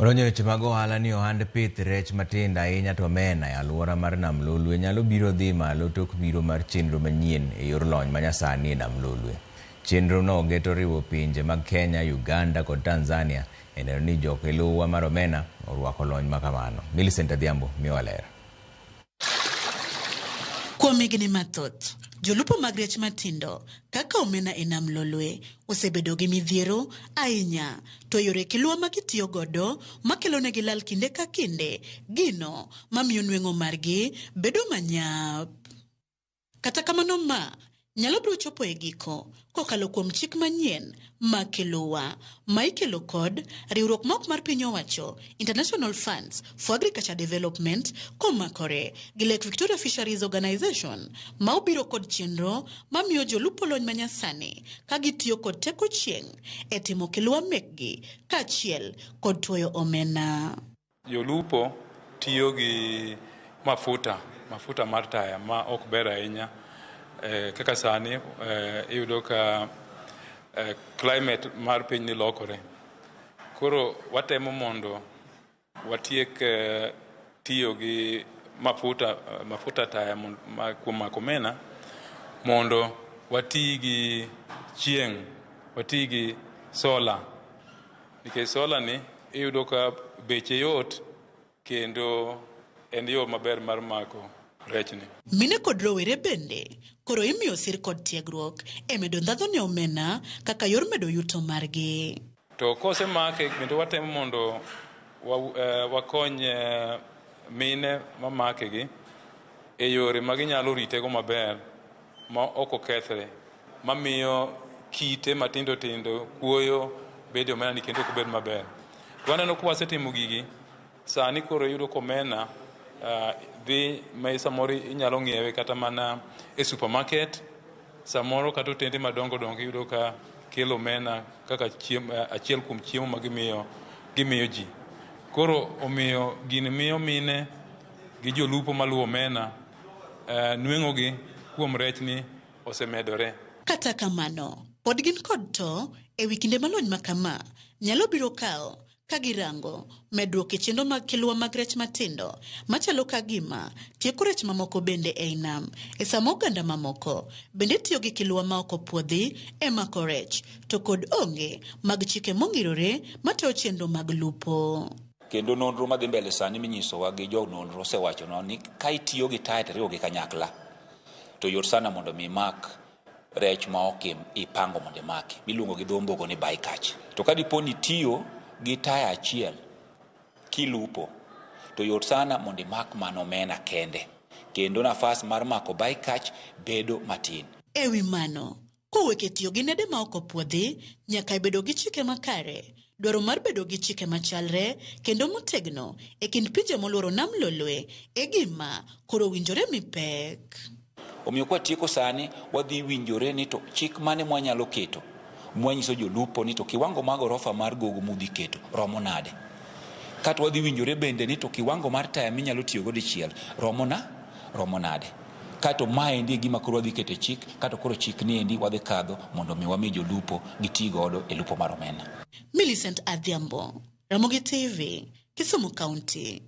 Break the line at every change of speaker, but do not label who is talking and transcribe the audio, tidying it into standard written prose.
Odonjo e weche mag ohala ni ohand pith rech matindo ahinya to omena e alwora mar Nam Lolwe nyalo biro dhi malo tok biro mar chenro manyien e yor lony manyasani e Nam Lolwe. Chenro no geto riwo pinje mag Kenya, Uganda kod Tanzania e neno ni jokeluwa mar omena orwako lony makamano. Millicent Adhiambo miyowa ler.
Kuom higni mathoth, jolupo mag rech matindo kaka omena e Nam Lolwe osebedo gi midhiero ahinya to yore kilwa ma gitiyo godo makelonegi lal kinde ka kinde, gino mamiyo nweng'o margi bedo manyap. Kata kamano ma nyalo biro chopo e giko kokalo kuom chik manyien ma kelowa ma ikelo kod riwruok ma ok mar piny owacho International Funds for Agriculture Development komakore gi Lake Victoria Fisheries Organization ma obiro kod chenro mamiyo jolupo lony manyasani ka gitiyo kod teko chieng' e timo kilwa mekgi kaachiel kod tuoyo omena.
Jolupo tiyo gi mafuta, mafuta mar taya ma ok ber ahinya. Kaka sani iyudo ka climate mar piny ni lokore. Koro watemo mondo watiek tiyo gi mafuta, mafuta taya kuom mako omena mondo wati gi chieng', wati gi solar. Nikech solar ni iyudo ka beche yot kendo en yo maber mar mako rechni.
Mine kod rowere bende koro imiyo sir kod tiegruok e medo ndhadho ne omena kaka yor medo yuto margi.
To kosemake kendo watemo mondo wakony mine mamake gi e yore ma ginyalo ritego maber ma ok okethre, mamiyo kite matindo tindo kuoyo bedo omena ni kendo ok obed maber. To waneno ka wasetimo gigi, sani koro iyudo ka omena dhi ma samoro inyalo ng'iewe kata mana e supermarket, samoro kata otende madongo dongo iyudo ka kelo omena kaka chiemo, achiel kuom chiemo ma gimiyo ji. Koro omiyo gini miyo mine gi jolupo maluwo omena nweng'o gi kuom rech ni osemedore.
Kata kamano, pod gin kod to e wi kinde malony ma kama nyalo biro kawo ka girango medruok e chenro mag kilwa mag rech matindo machalo ka gima tieko rech mamoko bende ei nam e sama oganda mamoko bende tiyo gi kilwa ma ok opuodhi e mako rech to kod onge mag chike mong'irore matayo chenro mag lupo.
Kendo nonro madhi mbele sani minyisowa gi jo nonro osewachonwa ni ka itiyo gi taya to iriwo gi kanyakla to yot sana mondo mi imak rech ma ok ipango mondo imaki, miluongo gi dho mbogo ni bycatch. To ka dipo ni itiyo gi taya achiel kilupo to yot sana mondo imak mana omena kende, kendo nafas mar mako bycatch bedo matin.
E wi mano, kowuok e tiyo gi nede ma ok opuodhi nyaka e bedo gi chike makare, dwaro mar bedo gi chike machalre kendo motegno e kind pinje moluoro Nam Lolwe e gima koro owinjore mi pek.
Omiyo kwatieko sani wadhi winjore ni to chik mane mwanyalo keto mwanyiso jolupo ni to kiwango mar gorofa mar gogo mudhi keto romo nade. Kato wadhi winjore bende ni to kiwango mar taya minyalo tiyogo dichiel romo nade. Kato maendi e gima koro wadhi keto e chik, kato koro chik ni endi wadhi kadho mondo mi wami jolupo giti godo e lupo mar omena.
Millicent Adhiambo, Ramogi TV, Kisumu County.